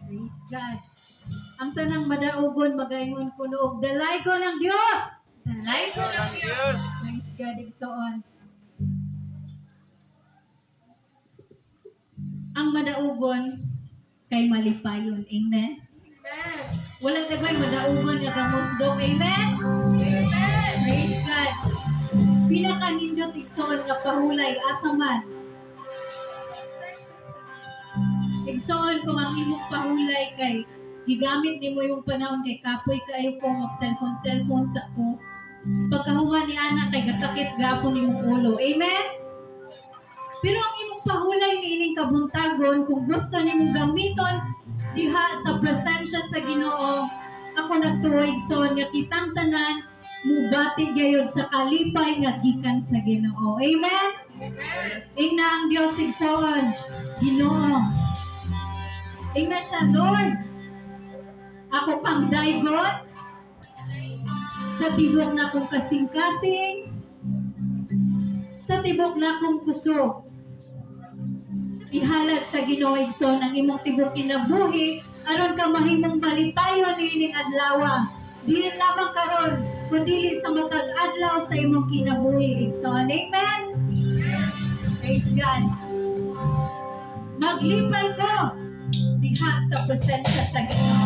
Praise God. Ang tanang madaugon magaingon kuno og dalaygon ang Dios. Dalaygon ang Diyos. Praise God, igsoon. Ang madaugon kay malipayon. Amen. Amen. Wala tagoy madaugon nga kamusdok. Amen. Amen. Praise God. Pinakanindot, igsoon, nga pahulay asa man? Igsoon, kung ang imong pahulay kay gigamit nimo imong panahon kay kapoy kaayo ko mag cellphone cellphone sa ko, pagkahuman ni ana kay gasakit gapon imong ulo. Amen. Pero ang imong pahulay niining kabuntagon, kung gusto nimong gamiton diha sa presensya sa Ginoo, ako nagtuo, igsoon, nga kitang tanan mubati gayod sa kalipay nga gikan sa Ginoo. Amen. Ingna ang Dios, igsoon, "Ginoo." Ingna siya, "Lord, ako kang daygon sa tibok na akong kasing-kasing, sa tibok na akong kusog." Ihalad sa Ginoo, igsoon, ang imong tibok kinabuhi aron ka mahimong malipayon niining adlaw. Dili lamang karon kundi sa matag adlaw sa imong kinabuhi, igsoon. Amen. Praise God. Maglipay ko diha sa presensya sa Ginoo.